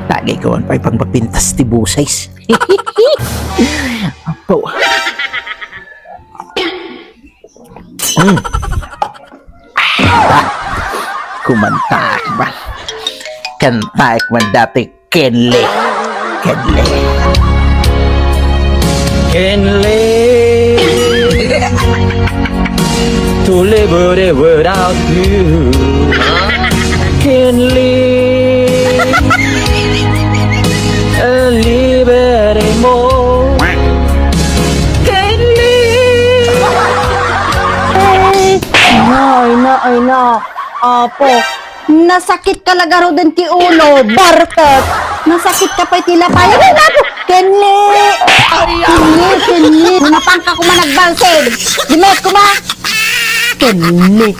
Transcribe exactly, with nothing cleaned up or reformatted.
Tagay ko man pay pangpapintas ti busis. Apo. Mm. Ah, kumantaak man. Kantaak man dati Kenley. Kenley. Kenley. To live without you. Kenley. A libre mo. Kenley. Ay, ay na, ay na, ay na. Apo, nasakit ka la garuden ti ulo, barket. Nasakit ka pay ti lapay. Ay, naku, Kenley. Kenley, Kenley. Manapang ka kuma nagbalsig. Dimet kuma. Kenley.